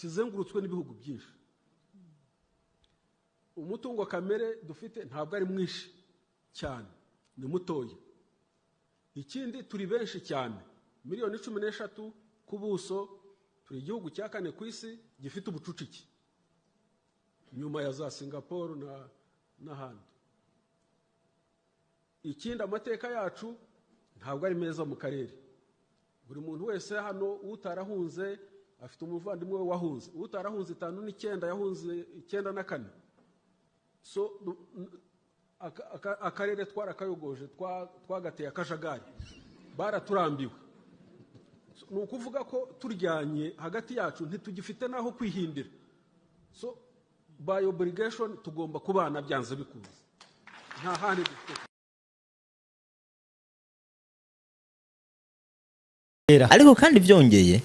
Kizengurutswe n'ibihugu byinshi. Umutungo kamere dufite ntabwo ari mwinshi cyane, ni mutoya. Ikindi, turi benshi cyane, miliyoni 13 ku buso. Turi igihugu cya kane ku isi gifite ubucucike nyuma ya za Singapore n'ahandi. Ikindi, amateka yacu ntabwo ari meza mu karere. Buri muntu wese hano utarahunze afite umuvandimwe we wahunze. Utarahunze 59 yahunze 94. So akarere twarakayogoje, twagateye akajagari, baraturambiwe. So, ni ukuvuga ko turyanye hagati yacu, ntitugifite n'aho kwihindira. So by obligation tugomba kubana byanze bikunze, nta handi dufite. Ariko kandi byongeye,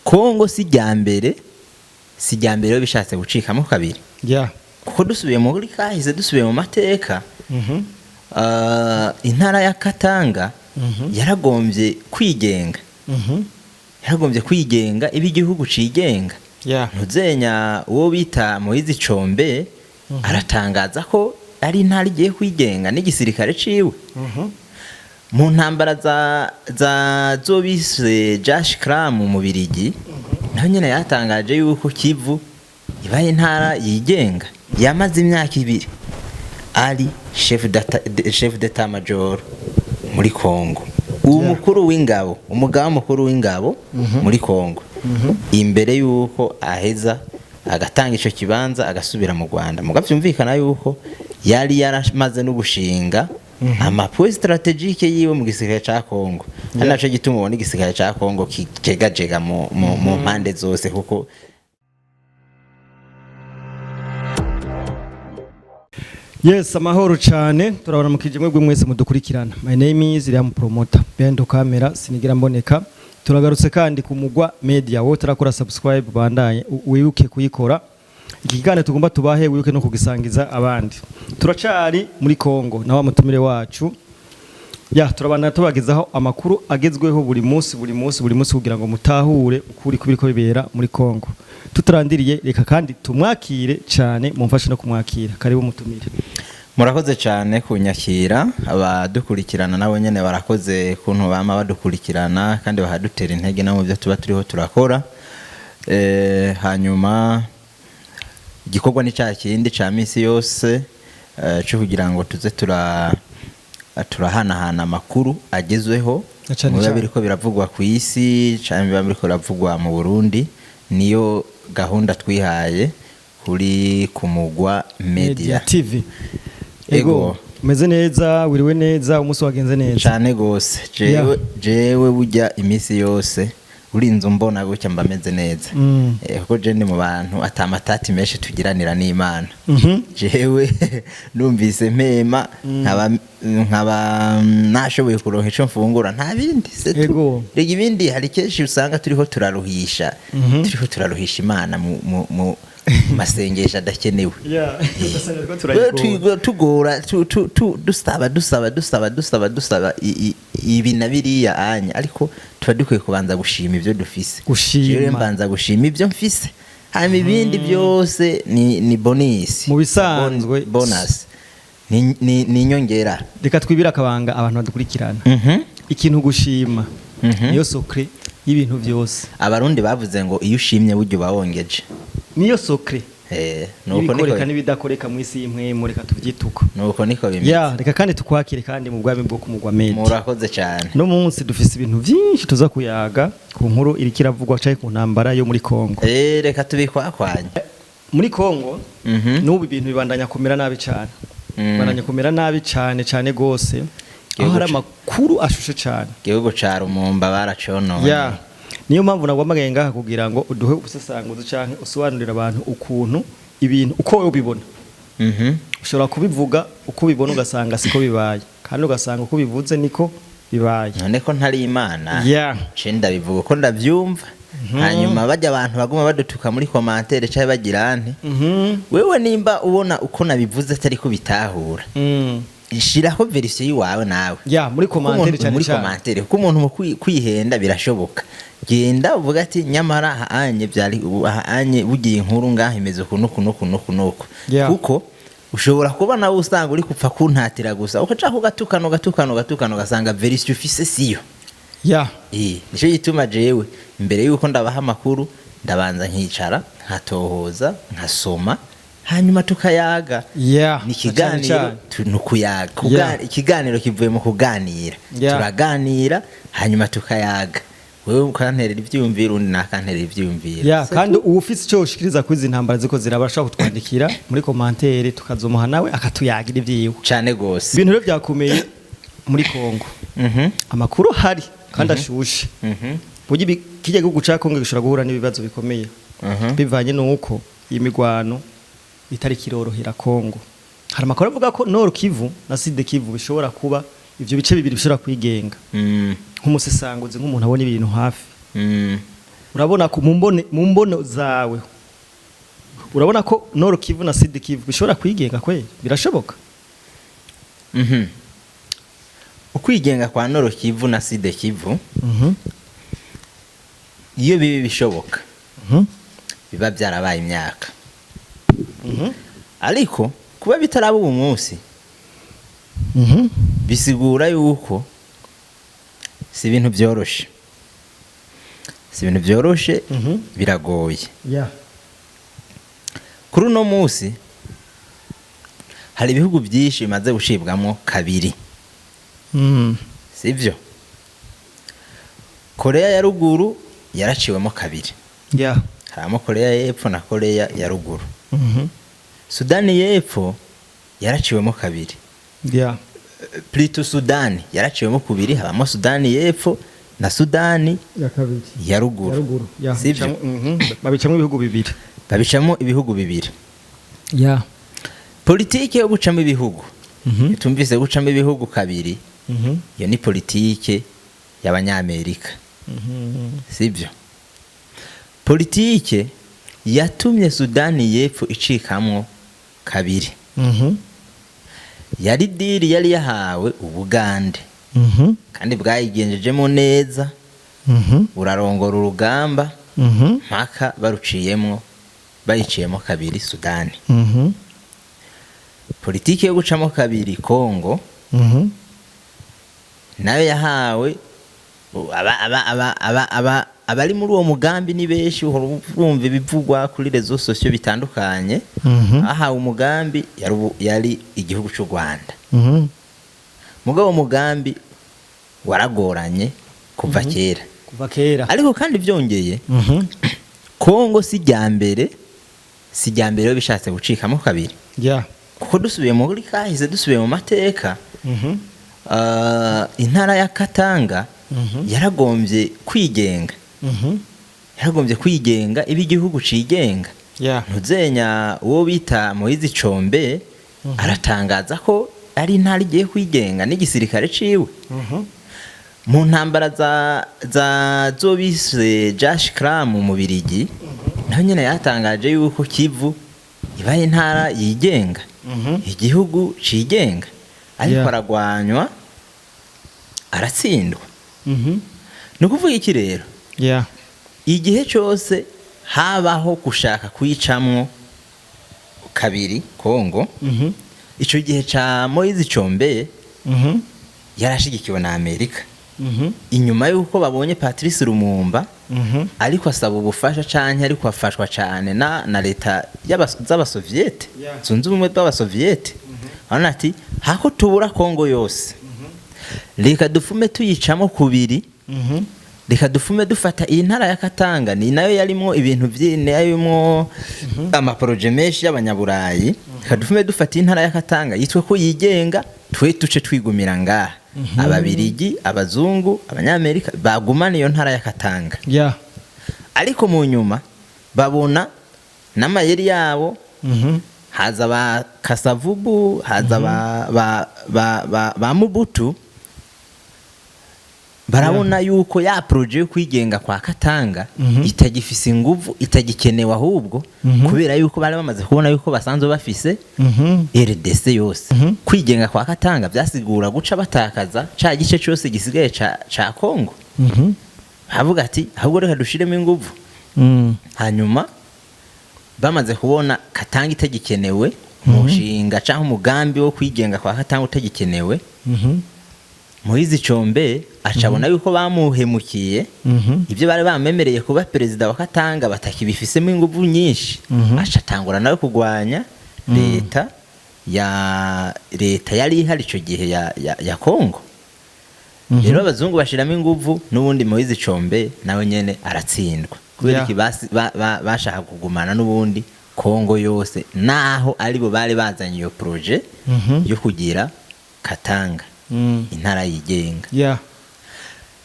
Kongo si irya mbere yo bishatse gucikamo kabiri, kuko dusubiye muri kahise, dusubiye mu mateka, intara ya Katanga yaragombye kwigenga, yaragombye kwigenga, iba igihugu cigenga. Ntuzenya uwo bita Moïse Tshombe aratangaza ko ari intara igiye kwigenga n'igisirikare ciwe. Mu ntambara za zo bise Josh Cram mu Birigi, naho nyine yatangaje yuko Kivu ibaye intara yigenga. Yamaze imyaka 2 ari chef d'état major muri Congo, uwo mukuru w'ingabo, umugaba mukuru w'ingabo muri Congo, imbere yuko aheza agatanga ico kibanza agasubira mu Rwanda. Mugabo vyumvikana yuko yari yaramaze no gushinga ama points stratégiques yiwe mu gisirikare ca Congo, ari naco gituma ubona igisirikare ca Congo kijegajega mu mpande zose, kuko Yes, amahoro cyane. Turabona mukije mwebwe mwese mudukurikirana. My name is Liam Promoter. Behind camera sinigira mboneka. Turagarutse kandi ku Mugwa Media. Wowe turakora subscribe, bandanye wibuke kuyikora. Iki kiganiro tugomba tubahe, wibuke no kugisangiza abandi. Turacari muri Kongo na wa mutumire wacu. Ya, turabandana tubagezaho amakuru agezweho buri munsi, buri munsi, buri munsi, kugira ngo mutahure ukuri kubiriko bibera muri Kongo. Tutarandiriye, reka kandi tumwakire cyane, mumfashe no kumwakira. Karibu mutumire. Murakoze cyane kunyakira. Abadukurikirana nabo nyene barakoze kuntu bama badukurikirana kandi bakadutera intege no mu byo tuba turiho turakora. Hanyuma igikorwa ni cya kindi ca misi yose, cyo kugira ngo tuze turahanahana amakuru agezweho Na cane mu biba cane. biriko biravugwa ku isi canke biba biriko biravugwa mu Burundi. Niyo gahunda twihaye kuri Kumugwa Media. Media TV. Ego. Ego, umeze neza, wiriwe neza, umunsi wagenze neza? Cane gose. Jewe jewe burya iminsi yose urinze umbona gutya mba meze neza. Kuko je ndi mu bantu atamatati menshi tugiranira n'Imana. Jewe numvise mpema, nkaba nashoboye kuronka ico mfungura, nta bindi, c'est tout. Rega ibindi hari kenshi usanga turiho turaruhisha, turiho turaruhisha Imana mu masengesho adakenewe. Ugasanga turiko turayigora. Tugora dusaba, dusaba, dusaba, dusaba, dusaba ibi na biriya anya, ariko tuba dukwiye kubanza gushima ibyo dufise. Gushima. Jewe mbanza gushima ibyo mfise, hanyuma ibindi byose ni bonus. Mu bisanzwe. Bonus ni inyongera. Reka twibire akabanga abantu badukurikirana. Ikintu gushima niyo secret y'ibintu byose. Abarundi bavuze ngo iyo ushimye burya uba wongeje. Niyo secret. Nuko niko Ibikoreka n'ibidakoreka mu isi y'impwemu, reka tuvyituko. Nuko niko bimeze. Ya, reka kandi tukwakire kandi mu bwami bwo Kumugwa Media. Murakoze cyane. No munsi dufise ibintu byinshi tuza kuyaga ku nkuru iriko iravugwa canke ku ntambara yo muri Kongo. Reka tubikwakwanye. Muri Kongo n'ubu ibintu bibandanya kumera nabi cyane. Bibandanya kumera nabi cyane cyane gose. Aho hari amakuru ashushe cyane. Igihugu ca Rumumba baracononye. Ya. Niyo mpamvu nagwamagaye ngaha kugira ngo uduhe ubusesanguzi canke usobanurire abantu ukuntu ibintu uko wowe ubibona. Ushobora kubivuga uko ubibona ugasanga siko bibaye, kandi ugasanga uko ubivuze niko bibaye. None ko ntari Imana, ce ndabivuga uko ndavyumva, hanyuma bajya abantu baguma badutuka muri commentaire canke bagira nti wewe nimba ubona uko nabivuze atari ko bitahura, shiraho version yiwawe nawe. Ya, muri Kuko commentaire cyane muri cyane. commentaire, kuko umuntu mu kwihenda birashoboka. Genda uvuga ati: "Nyamara ahanye byari ahanye, bugiye inkuru ngaha imeze uku nuku nuku nuku nuku." Kuko ushobora kuba nawe usanga uri kupfa kuntatira gusa, ukaca ugatukana, ugatukana, ugatukana, ugasanga version ufise siyo. Nico gituma jewe imbere yuko ndabaha amakuru ndabanza nkicara, nkatohoza, nkasoma, hanyuma tukayaga. Ni ikiganiro. Cyane. Ni ukuyaga. Ikiganiro kivuye mu kuganira. Turaganira, hanyuma tukayaga, wewe ukanterera ivyiyumviro, undi nakanterera ivyiyumviro. Kandi uwufise icyo ushikiriza kuri izi ntambara ziko ziraba, ashobora kutwandikira muri commentaire, tukazomuha nawe akatuyagira ivyiwe. Cane gose. Ibintu rero byakomeye muri Kongo. Amakuru hari kandi ashushe. Burya kirya gihugu ca Kongo gishobora guhura n'ibibazo bikomeye bivanye n'uko iyi migwano itari kirorohera Kongo. Hari amakuru avuga ko Nord Kivu na Sud Kivu bishobora kuba ivyo bice bibiri bishobora kwigenga. Nk'umusesanguzi, nk'umuntu abona ibintu hafi, urabona ko mu mbono zawe, urabona ko Nord Kivu na Sud Kivu bishobora kwigenga kweli? Birashoboka? Ukwigenga kwa Nord Kivu na Sud Kivu, iyo bibi bishoboka, biba byarabaye imyaka. Ariko kuba bitaraba ubu munsi bisigura yuko si ibintu byoroshe, si ibintu byoroshe. Biragoye. Kuri uno munsi hari ibihugu byinshi bimaze gucibwamo kabiri. Sibyo? Korea ya Ruguru yaraciwemo kabiri. Harimo Korea y'Epfo na Korea ya Ruguru. Sudani y'Epfo yaraciwemo kabiri. Plutôt Sudani yaraciwemo kubiri, habamo Sudani y'Epfo na Sudani ya kabiri. Ya Ruguru. Ya ruguru, yeah. Sibyo? Babicamwo ibihugu bibiri. Babicamo ibihugu bibiri. Politike yo gucamo ibihugu, tumvise gucamo ibihugu kabiri, iyo ni politike y'Abanyamerika. Sibyo? Politike yatumye Sudani y'Epfo icikamwo kabiri yari deal yari yahawe Ubugande, kandi bwayigenjejemo neza, burarongora urugamba mpaka baruciyemwo, bayiciyemo kabiri Sudani. Politike yo gucamo kabiri Kongo nayo yahawe abari muri uwo mugambi ni benshi, uhora bumva ibivugwa kuri réseaux sociaux bitandukanye. Ahawe umugambi yari igihugu cy'u Rwanda. Mugabo umugambi waragoranye kuva kera. Kuva kera. Ariko kandi byongeye, Kongo si rya mbere yo bishatse gucikamo kabiri, kuko dusubiye muri kahise, dusubiye mu mateka, intara ya Katanga yaragombye kwigenga. Yaragombye kwigenga, iba igihugu cigenga. Ntuzenya uwo bita Moise Tshombe aratangaza ko ari intara igiye kwigenga n'igisirikare ciwe. Mu ntambara za zo bise Josh Cram mu Birigi, naho nyine yatangaje yuko Kivu ibaye intara yigenga, igihugu cigenga, ariko aragwanywa, aratsindwa. Ni ukuvuga iki rero? Igihe cyose habaho gushaka kuyicamwo kabiri Kongo, icyo gihe ca Moise Tshombe yarashigikiwe na Amerika. Inyuma y'uko babonye Patrice Lumumba ariko asaba ubufasha canke ariko afashwa cane na leta z'Abasoviete zunze Ubumwe bw'Abasoviete, urabona ati: "Hako tubura Kongo yose, reka dufume tuyicamo kubiri, reka dufume dufata iyi ntara ya Katanga." Ni nayo yarimwo ibintu yarimwo ama projets menshi y'Abanyaburayi. Reka dufume dufata iyi ntara ya Katanga yitwe ko yigenga, twe tuce twigumira ngaha. Ababirigi, Abazungu, Abanyamerika bagumana iyo ntara ya Katanga. Ariko mu nyuma babona n'amayeri yabo, haza ba Kasavubu, haza ba Mobutu, barabona yuko ya projet yo kwigenga kwa Katanga itagifise inguvu, itagikenewe ahubwo, kubera yuko bari bamaze kubona yuko basanzwe bafise RDC yose. Kwigenga kwa Katanga byasigura guca batakaza ca gice cyose gisigaye ca Congo. Bavuga ati ahubwo reka dushiremo inguvu. Hanyuma bamaze kubona Katanga itagikenewe, umushinga cyangwa umugambi wo kwigenga kwa Katanga utagikenewe, Moise Tshombe acabona yuko bamuhemukiye, ibyo bari bamemereye kuba perezida wa Katanga batakibifisemo inguvu nyinshi, aca atangura nawe kurwanya leta yari ihari icyo gihe ya Kongo. Rero abazungu bashiramo inguvu, n'ubundi Moise Tshombe nawe nyene aratsindwa. Kubera iki? Bashaka kugumana n'ubundi Kongo yose, naho aribo bari bazanye iyo projet yo kugira Katanga intara yigenga.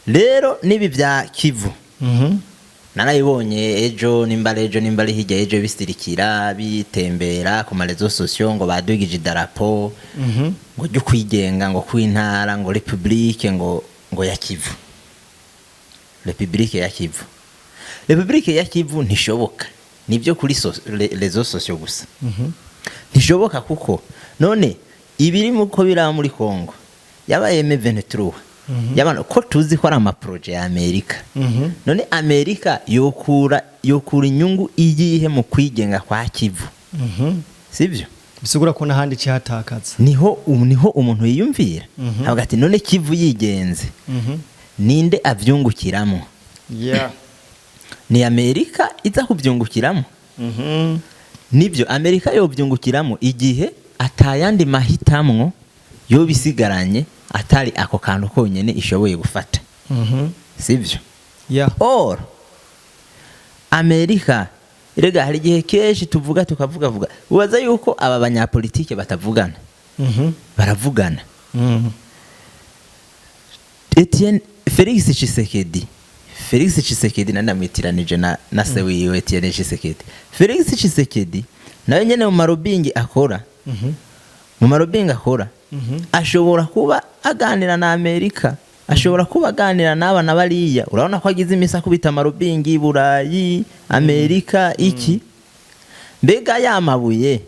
Rero n'ibi bya Kivu, narayibonye ejo, nimba ari ejo, nimba ari hirya ejo, bisirikira bitembera ku ma réseaux sociaux ngo badugije idarapo ngo ryo kwigenga, ngo kw'intara, ngo république ngo ya Kivu, république ya Kivu. République ya Kivu ntishoboka, nibyo kuri réseaux sociaux gusa. Ntishoboka kuko none ibiri muko biraba muri Kongo yabaye M23, yabana ko tuzi ko ari ama projets ya Amerika. None Amerika yokura inyungu iyihe mu kwigenga kwa Kivu? Sibyo? Bisigura ko n'ahandi cihatakaza. Niho umuntu yiyumvira avuga ati none Kivu yigenze, ninde avyungukiramo? Ni Amerika iza kubyungukiramo. Nibyo, Amerika yobyungukiramo igihe atayandi mahitamwo yobisigaranye, atari ako kantu konyene ishoboye gufata. Sibyo? Or Amerika rega hari igihe kenshi tuvuga, tukavuga vuga, ubaza yuko aba banyapolitike batavugana. Baravugana. Etienne Felix Tshisekedi, Felix Tshisekedi nandamwitiranije na se wiwe Etienne Tshisekedi. Felix Tshisekedi nawe nyene mu ma lobbying akora, mu ma lobbying akora, ashobora kuba aganira na Amerika, ashobora kuba aganira n'aba na bariya. Urabona ko agize imisi akubita ama lobbying i Burayi, Amerika, iki. Mbega ya mabuye,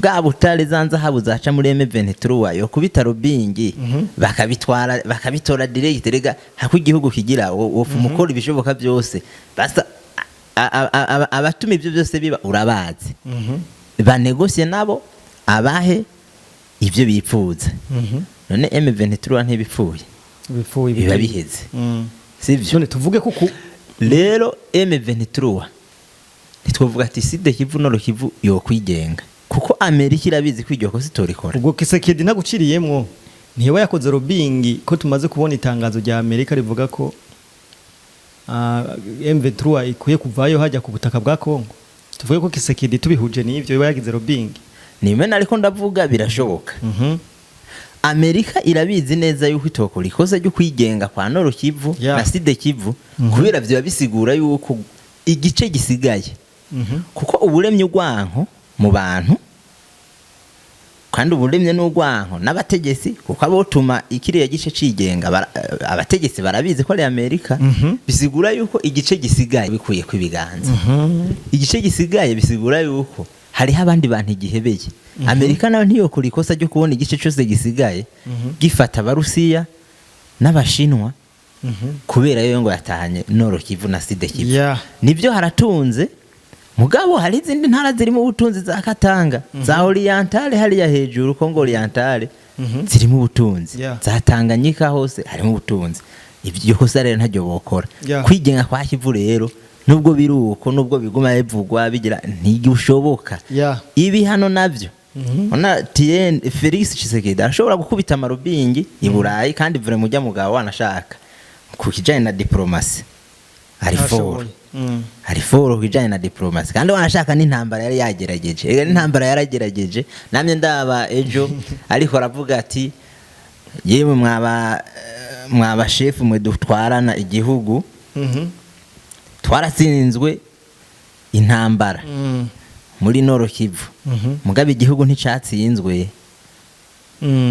bwa butare, za nzahabu zaca muri M23, yo kubita lobbying bakabitwara, bakabitora direct? Rega hako igihugu kigira wofu mukora ibishoboka byose, basa abatuma ibyo byose biba urabazi, banegosiye nabo, abahe ibyo bipfuza. None M23 ntibipfuye? Bipfuye. Biba biheze. Sibyo? None tuvuge ko Rero M23 ntitwovuga ati Sud Kivu, Nord Kivu yokwigenga, kuko Amerika irabizi ko iryo kosa itorikora. Ubwo Tshisekedi ntaguciriyemwo, ntiba yakoze lobbying, ko tumaze kubona itangazo rya Amerika rivuga ko M23 ikwiye kuvayo hajya ku butaka bwa Kongo? Tuvuge ko Tshisekedi tubihuje n'ivyo biba yagize lobbying? Nimwe nariko ndavuga, birashoboka. Amerika irabizi neza yuko itokora ikosa ryo kwigenga kwa Nord Kivu na Sud Kivu, kubera vyoba bisigura yuko igice gisigaye, kuko uburemye urwanko mu bantu, kandi uburemye n'urwanko n'abategetsi, kuko abotuma ikiriya gice cigenga abategetsi barabizi ko ari Amerika. Bisigura yuko igice gisigaye bikuye ku ibiganza, igice gisigaye bisigura yuko hariho abandi bantu igihebeye. Amerika nayo ntiyokora ikosa ryo kubona igice cyose gisigaye gifata Abarusiya n'Abashinwa, kubera yo ngo yatahanye Nord Kivu na Sud Kivu. Nibyo, haratunze, mugabo hari izindi ntara zirimo ubutunzi, za Katanga, za Orientale hariya hejuru, Congo Orientale, zirimo ubutunzi, za Tanganyika, hose harimo ubutunzi. Ibyo kosa rero ntaryo bokora. Kwigenga kwa Kivu rero, nubwo biri uko, nubwo biguma bivugwa bigira, ntigushoboka. Ibi hano navyo, ona Tien Felix Tshisekedi arashobora gukubita ama lobbying i Burayi, kandi vure mujya mugabo wanashaka ku kijanye na diplomatie ari fort. Arashoboye. Ari fort ku kijanye na diplomatie, kandi wanashaka n'intambara yari yagerageje. Ega n'intambara yaragerageje, namye ndaba ejo ariko aravuga ati yewe mwaba chef mwe dutwarana igihugu, twaratsinzwe intambara muri Nord Kivu, mugabe igihugu nticatsinzwe,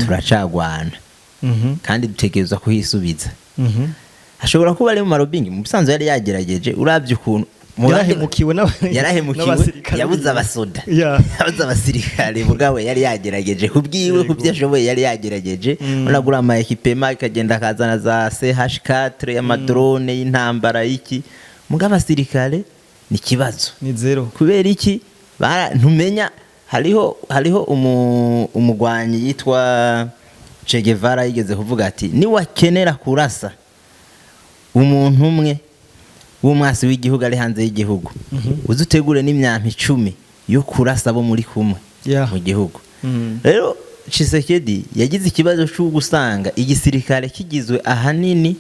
turacagwana kandi dutegerezwa kuhisubiza. Ashobora kuba ari mu ma lobbying, mu busanzwe yari yagerageje, uravye ukuntu Mu bandi- Yarahemukiwe yarahemukiwe, n'abasirikare. Yabuze abasoda, yabuze abasirikare. Mugabo yari yagerageje kubwiwe, kubyo ashoboye yari yagerageje. Uragura ama équipement, ikagenda akazana za CH4, ama drone y'intambara y'iki, mugabo abasirikare ni ikibazo. Ni zero. Kubera iki? Ntumenya hariho umugwanyi yitwa Che Guevara yigeze kuvuga ati: "Niwakenera kurasa umuntu umwe w'umwasi w'igihugu ari hanze y'igihugu, uze utegure n'imyampi 10 yo kurasa abo muri kumwe mu gihugu." Rero Tshisekedi yagize ikibazo cyo gusanga igisirikare kigizwe ahanini,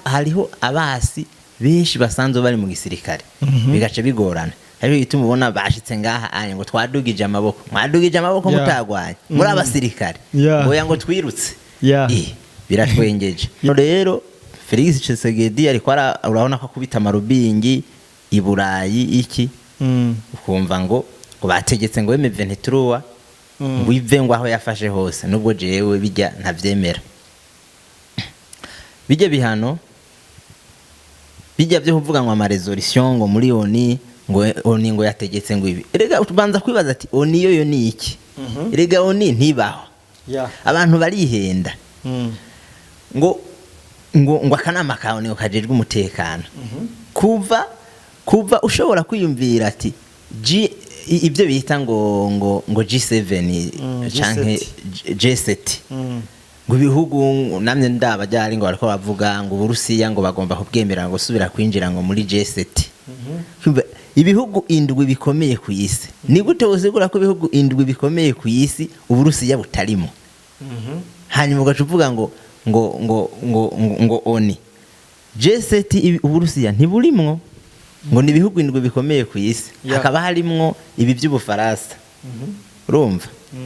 hariho abasi benshi basanzwe bari mu gisirikare, bigaca bigorana. Hariho igituma ubona bashitse ngaha anye ngo twadugije amaboko, mwadugije amaboko mutagwanye muri abasirikare. Oya, ngo twirutse. Biratwengeje. Rero Felix Tshisekedi ariko urabona ko akubita amarubingi i Burayi iki, ukumva ngo bategetse ngo M23 ngo ive ngo aho yafashe hose, nubwo jewe bijya ntavyemera. Bijya bihano, bijya byo kuvuga ngo ama résolution ngo muri ONU, ngo ONU ngo yategetse ngo ibi. Erega ubanza kwibaza ati: "ONU yo ni iki?" Erega ONU ntibaho. Abantu barihenda ngo akanama kawe ngo kajejwe umutekano. Kuva ushobora kwiyumvira ati G, ibyo bita ngo G7 canke G7. G7, ngo ibihugu namye ndaba ryari ngo bariko bavuga ngo Uburusiya ngo bagomba kubwemera ngo subira kwinjira ngo muri G7. Kumva, ibihugu indwi bikomeye ku isi, ni gute usigura ko ibihugu indwi bikomeye ku isi Uburusiya butarimo, hanyuma ugaca uvuga ngo ONU G7, Uburusiya ntiburimwo, ngo ni ibihugu indwi bikomeye ku isi, hakaba harimwo ibi by'Ubufaransa? Urumva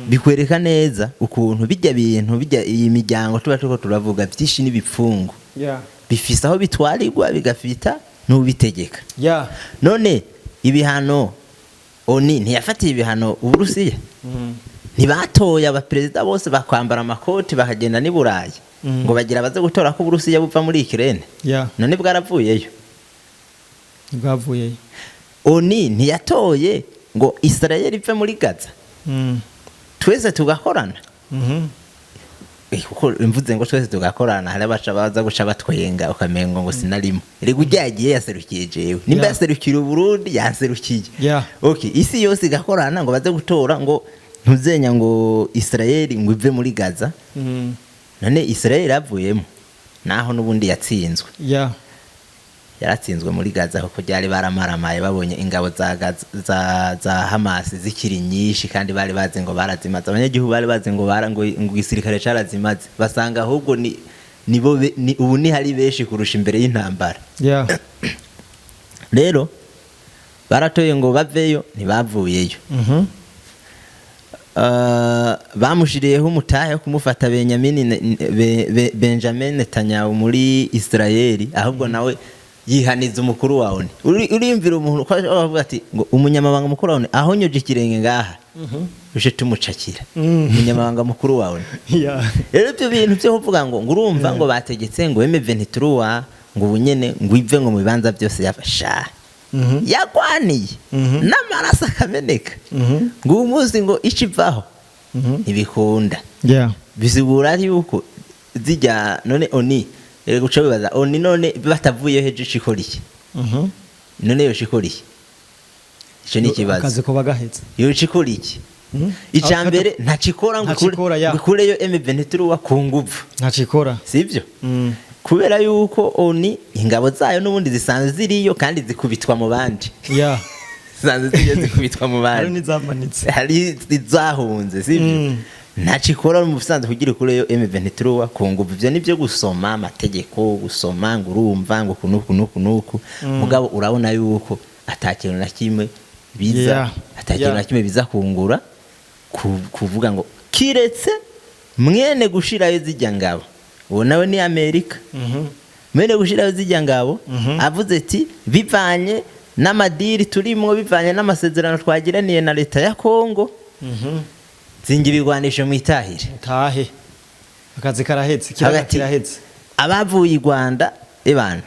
bikwereka neza ukuntu bijya bintu bijya iyi miryango tuba turiko turavuga byinshi n'ibipfungu bifise aho bitwarirwa, bigafita n'ubitegeka. None ibihano, ONU ntiyafatiye ibihano Uburusiya? Ntibatoye abaperezida bose bakwambara amakoti bakagenda n'i Burayi ngo bagira baze gutora ko Uburusiya buva muri Ukraine? None bwaravuyeyo? Bwavuyeyo. ONU ntiyatoye ngo Israel ive muri Gaza, twese tugakorana? Kuko mvuze ngo twese tugakorana, hari abaca baza guca batwenga, ukamengo ngo sinarimo. Erega ujya yagiye yaserukiye jewe, nimba yaserukiye Uburundi, yanserukiye. Okay, isi yose igakorana ngo baze gutora ngo ntuzenya ngo Israel ngo ive muri Gaza. None Israel yavuyemo, naho n'ubundi yatsinzwe. Yaratsinzwe muri Gaza kuko byari baramaramaye, babonye ingabo za Gaza, za Hamas zikiri nyinshi, kandi bari bazi ngo barazimaze, abanyagihugu bari bazi ngo bara ngo igisirikare carazimaze, basanga ahubwo ni nibo ubu ni hari benshi kurusha imbere y'intambara. Rero baratoye ngo baveyo, ntibavuyeyo. Bamushiriyeho umutahe wo kumufata Benjamin Netanyahu muri Israeli, ahubwo nawe yihaniza umukuru wa ONU. Uriyumvira umuntu ko avuga ati ngo umunyamabanga mukuru wa ONU ahonyoje ikirenge ngaha, uje tumucakira umunyamabanga mukuru wa ONU. Rero ibyo bintu byo kuvuga ngo urumva ngo bategetse ngo M23 ngo ubu nyene ngo ive ngo mu bibanza byose yafasha, yagwaniye n'amaraso akameneka, ngo uyu munsi ngo ico ivaho, ntibikunda. Bisigura yuko zijya none ONU, rero guca bibaza ONU, none batavuyeho ejo ico ikora iki? None yoca ikora iki? Ico ni ikibazo. Akazi ko bagahetse. Yoca ikora iki? Ica mbere ntacikora ngo Ntacikora, ya. ngo ikureyo M23 ku nguvu. Ntacikora. Sibyo? Kubera yuko ONU ingabo zayo n'ubundi zisanzwe ziriyo kandi zikubitwa mu bandi, zisanzwe ziriyo zikubitwa mu Hari bandi. n'izamanitse. Hari izahunze, sibyo? Ntacikora mu busanzwe kugira ikureyo M23 ku nguvu. Ivyo nivyo gusoma amategeko, gusoma ngo urumva ngo kunuku nuku nuku, mugabo urabona yuko ata kintu na kimwe biza ata kintu na kimwe biza kungura kuvuga ngo kiretse mwene gushirayo zijya ngabo, uwo nawe ni Amerika. Mwene gushirayo zijya ngabo avuze ati: "Bivanye n'amadiri turimwo, bivanye n'amasezerano twagiraniye na leta ya Kongo, zinga ibigwanisho mwitahire." Tahe, akazi karahetse, ikiraka Hagati kirahetse. Abavuye i Rwanda, ebana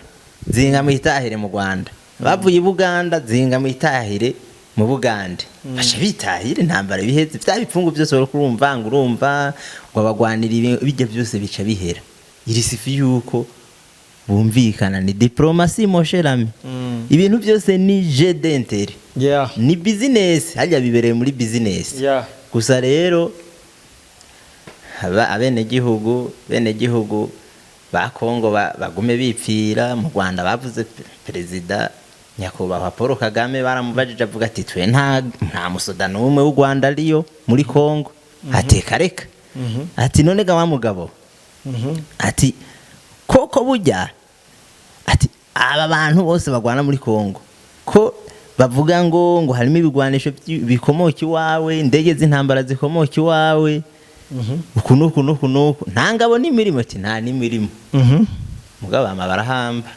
zinga mwitahire mu Rwanda. Bavuye i Buganda, zinga mwitahire mu Bugande, baca bitahire, intambara biheze, vya bipfungu byose bariko urumva ngo urumva ngo abagwanira bijya byose bica bihera. Il suffit yuko bumvikana, ni diplomatie, mon cher ami. Ibintu byose ni jeu d'intérêt, ni business, hajya bibereye muri business. Gusa rero abenegihugu, benegihugu ba Kongo bagume bipfira mu Rwanda. Bavuze perezida nyakubahwa Paul Kagame, baramubajije, avuga ati: "Twe nta musoda n'umwe w'u Rwanda ariyo muri Kongo." Ateka reka, ati: "None ga wa mugabo," ati: "koko burya," ati: "aba bantu bose bagwana muri Kongo ko bavuga ngo harimo ibigwanisho bikomoka iwawe, indege z'intambara zikomoka iwawe, uku n'uku n'uku n'uku, nta ngabo n'imirimo?" Ati: "Nta n'imirimo." Mugabo bama barahamba.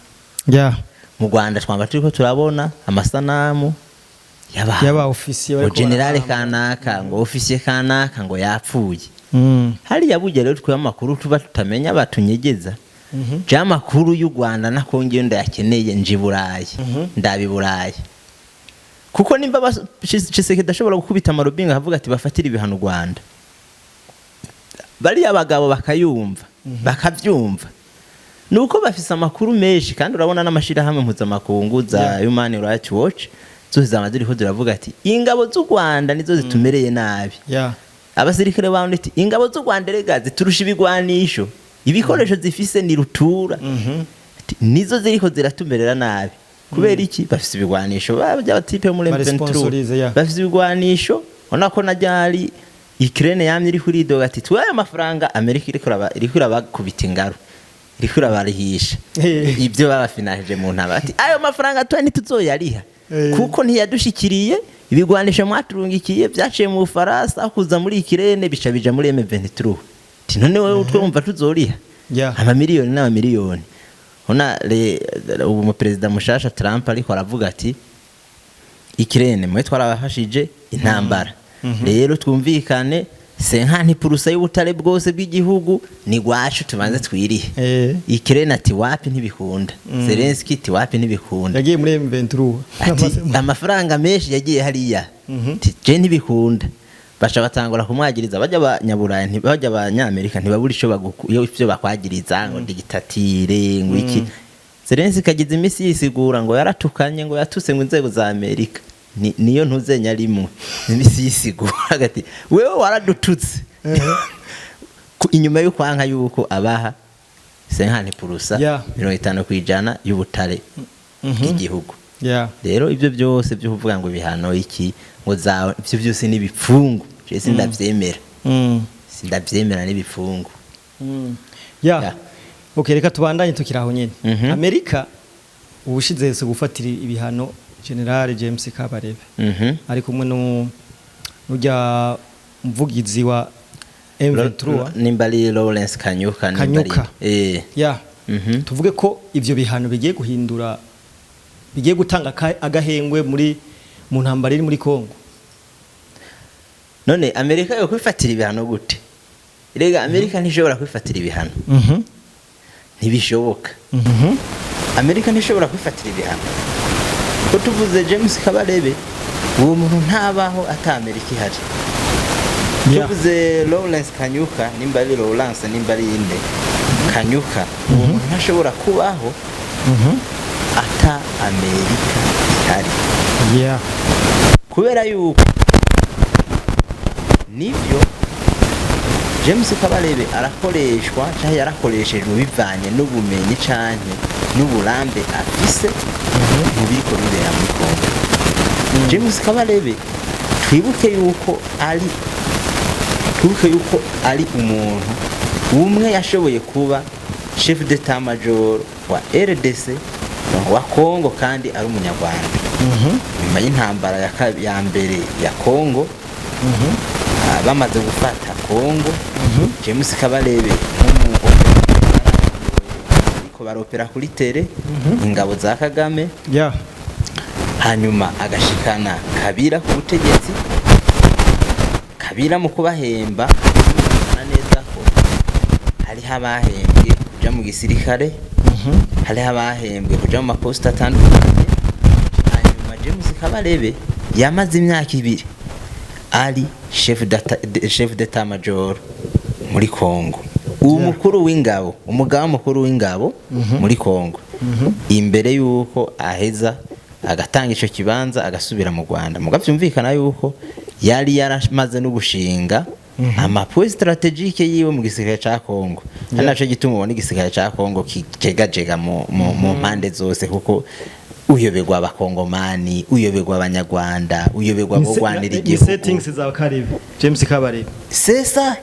Mu Rwanda twamba turiko turabona amasanamu y'abantu, y'aba ofisiye ngo bariko generale barahamba. Kanaka, ngo ofisiye kanaka ngo yapfuye. Hariya burya rero twe amakuru tuba tutamenya batunyegeza. Ja amakuru y'u Rwanda na Kongo iyo ndayakeneye nje i Burayi, ndaba i Burayi, kuko nimba Tshisekedi ashobora gukubita amarobinga akavuga ati: "Bafatire ibihano u Rwanda," bariya bagabo bakayumva, bakavyumva, nuko bafise amakuru menshi. Kandi urabona n'amashirahamwe mpuzamakungu za Human Rights Watch zose zama ziriko ziravuga ati: "Ingabo z'u Rwanda nizo zitumereye nabi." Abasirikare ba ati: "Ingabo z'u Rwanda rega ziturusha ibigwanisho, ibikoresho zifise ni rutura." Ati: "Nizo ziriko ziratumerera nabi." Kubera iki? Bafise ibigwanisho by'abatipe muri M23. Baresponsorize, yeah. Bafise ibigwanisho. Ubona ko na ryari Ukraine yamye iri kuridoga ati: "Twe ayo mafaranga Amerika iriko irabakubita ingaro, iriko irabarihisha ibyo babafinanshije mu ntambara," ati: "Ayo mafaranga twe ntituzoyariha kuko ntiyadushikiriye. Ibigwanisho mwaturungikiye byaciye mu Bufaransa, aho kuza muri Ukraine bica bija muri M23." Ati: "None wewe twumva tuzoriha amamiliyoni n'amamiliyoni?" Ona ubu umuperezida mushasha Trump ariko aravuga ati: "Ukraine mwe twarabafashije intambara, rero twumvikane, 50% y'ubutare bwose bw'igihugu ni gwacu, tubanze twirihe." Ukraine ati: "Wapi, ntibikunda." Zelensky ati: "Wapi, ntibikunda." Yagiye muri M23. Ati: "Amafaranga menshi yagiye hariya." Ati: "Je ntibikunda." Baca batangura kumwagiriza bajya abanyaburayi, bajya abanyamerika ntibabura ico iyo ivyo bakwagiriza, ngo dictature, ngo iki. Zelensky kagize imisi yisigura ngo yaratukanye, ngo yatuse ngo inzego za Amerika. Niyo ntuzenya rimwe imisi yisigura ati: "Wewe waradututse." Inyuma yo kwanka yuko abaha 50%, 50% y'ubutare bw'igihugu. Rero ibyo byose byo kuvuga ngo ibihano iki, ngo za, ibyo byose ni ibipfungu. Je sindavyemera, sindavyemera, n'ibipfungu. Okay, reka tubandanye tukiri aho nyene. Amerika ubushize yese gufatira ibihano General James Kabarebe ari kumwe n'urya muvugizi wa M23. Nimba ari Lawrence Kanyuka, nimba ari Kanyuka. Tuvuge ko ivyo bihano bigiye guhindura, bigiye gutanga agahengwe muri mu ntambara iri muri Kongo? None Amerika yo kwifatira ibihano gute? Rega Amerika ntishobora kwifatira ibihano, ntibishoboka. Amerika ntishobora kwifatira ibihano, ko tuvuze James Kabarebe, uwo muntu ntabaho ata Amerika ihari. Tuvuze Lawrence Kanyuka, nimba ari Lawrence, nimba ari inde, Kanyuka, uwo muntu ntashobora kubaho ata Amerika ihari. Kubera yuko nibyo, James Kabarebe arakoreshwa cyangwa yarakoreshejwe bivanye n'ubumenyi canke n'uburambe afise mu biriko bibera muri Kongo. James Kabarebe, twibuke yuko ari umuntu umwe yashoboye kuba chef d'état major wa RDC, wa Kongo, kandi ari umunyarwanda. Nyuma y'intambara ya mbere ya Kongo, bamaze gufata Kongo, James Kabarebe nk'umu ariko baropera kuri terrain ingabo za Kagame, hanyuma agashikana Kabila ku butegetsi. Kabila mu kubahemba, birumvikana neza ko hariho abahembwe kuja mu gisirikare, hariho abahembwe kuja mu maposita atandukanye. Kabarebe yamaze imyaka 2 ari chef d'état major muri Congo, umukuru w'ingabo, umugaba mukuru w'ingabo muri Congo, imbere yuko aheza agatanga ico kibanza agasubira mu Rwanda. Mugabo vyumvikana yuko yari yaramaze no gushinga ama points stratégiques yiwe mu gisirikare ca Congo. Ari naco gituma ubona igisirikare ca Congo kijegajega mu mpande zose, kuko uyoberwa Abakongomani, uyoberwa Abanyarwanda, uyoberwa abogwanira Ni igihugu. settings za Karebe, James Kabarebe. Sesa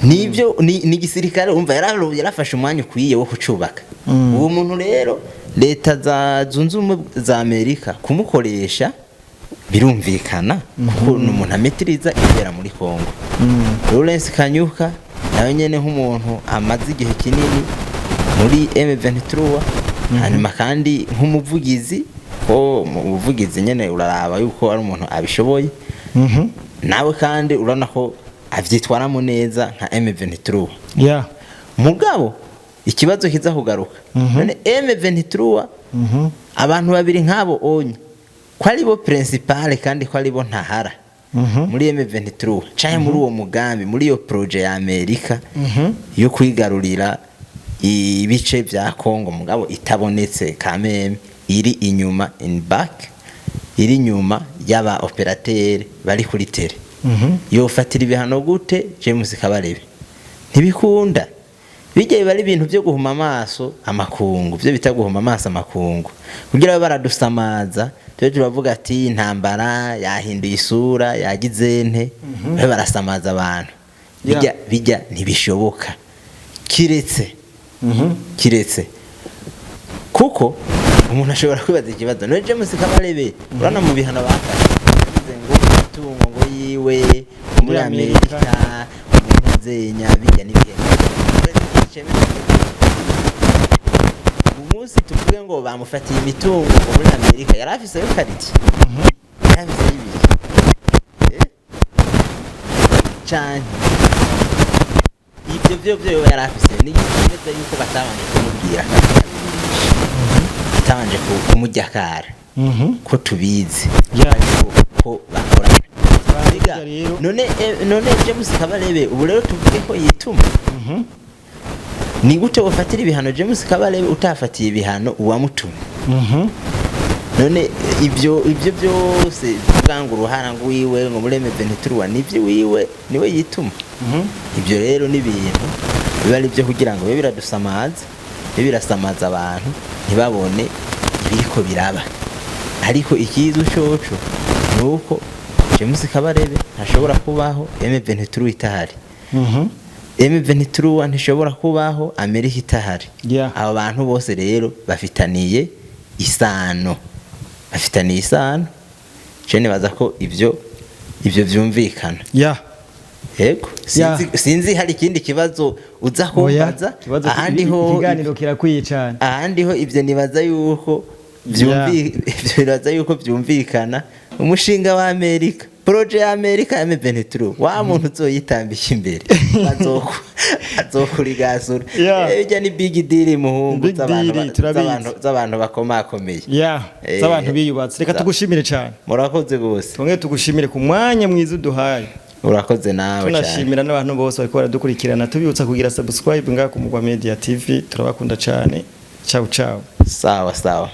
nibyo, ni igisirikare umva yarafashe umwanya ukwiye wo kucubaka. Uwo muntu rero, Leta za Zunze Ubumwe za Amerika kumukoresha birumvikana, kuko ni umuntu ametiriza ibera muri Congo. Lawrence Kanyuka nawe nyene, nk'umuntu amaze igihe kinini muri M23, hanyuma kandi nk'umuvugizi, ko mu buvugizi nyene uraraba yuko ari umuntu abishoboye, nawe kandi urabona ko avyitwaramo neza nka M23. Mugabo ikibazo kiza kugaruka, none M23, abantu babiri nk'abo onye ko ari bo principal kandi ko ari bo ntahara muri M23 canke muri uwo mugambi, muri iyo projet ya Amerika yo kwigarurira ibice vya Congo, mugabo itabonetse kameme, iri inyuma, in back, iri inyuma y'aba opérateur bari kuri terrain, yofatira ibihano gute James Kabarebe? Ntibikunda. Bijya biba ari ibintu byo guhuma amaso amakungu, byo bita guhuma amaso amakungu, kugira babe baradusamaza, tube turavuga ati intambara yahinduye isura, yagize nte, babe barasamaza abantu. Bijya ntibishoboka, kiretse kuko umuntu ashobora kwibaza ikibazo: none James Kabarebe, urabona mu bihano bafashe yavuze ngo imitungo ngo yiwe muri Muri Amerika. Amerika, umuntu zenya bijya n'ibihe umunsi tuvuge ngo bamufatiye imitungo ngo muri Amerika, yari afiseyo kariti, yari afiseyo ibiki? Canke ibyo byo yoba yari afise neza yuko batabanje kumubwira, batabanje kumujya akara ko tubizi ariko ko bakorana. Mbega, rero. None James Kabarebe ubu rero tuvuge ko yituma? Ni gute ufatira ibihano James Kabarebe utafatiye ibihano uwamutumye? None ibyo byose bivuga ngo uruhara ngo wiwe ngo muri M23 nibyo wiwe, niwe yituma? Ibyo rero ni ibintu biba ari byo kugira ngo bibe biradusamaza, bibe birasamaza abantu ntibabone ibiriko biraba. Ariko ikizwi coco ni uko James Kabarebe ntashobora kubaho M23 itahari. M23 ntishobora kubaho Amerika itahari. Abo bantu bose rero bafitaniye isano, bafitaniye isano. Je nibaza ko ivyo vyumvikana. Yego. Sinzi hari ikindi kibazo uza Oya, kumbaza. ikibazo Ahandi ho ikiganiro kirakwiye cyane. Ahandi ho ivyo nibaza yuko nibaza yuko vyumvikana. Umushinga wa Amerika, projet ya Amerika ya M23, wa muntu uzoyitambika imbere azokurigasura. Bijya ni big deal, muhungu. Big deal, turabizi. Z'abantu bakomakomeye. Z'abantu biyubatse. Reka tugushimire cyane. Murakoze gose. Twongere tugushimire ku mwanya mwiza uduhaye. Urakoze nawe cyane. Tunashimira n'abantu bose bariko baradukurikirana, tubibutsa kugira subscribe ngaha ku Mugwa Media TV. Turabakunda cyane. Ciao ciao. Sawa sawa.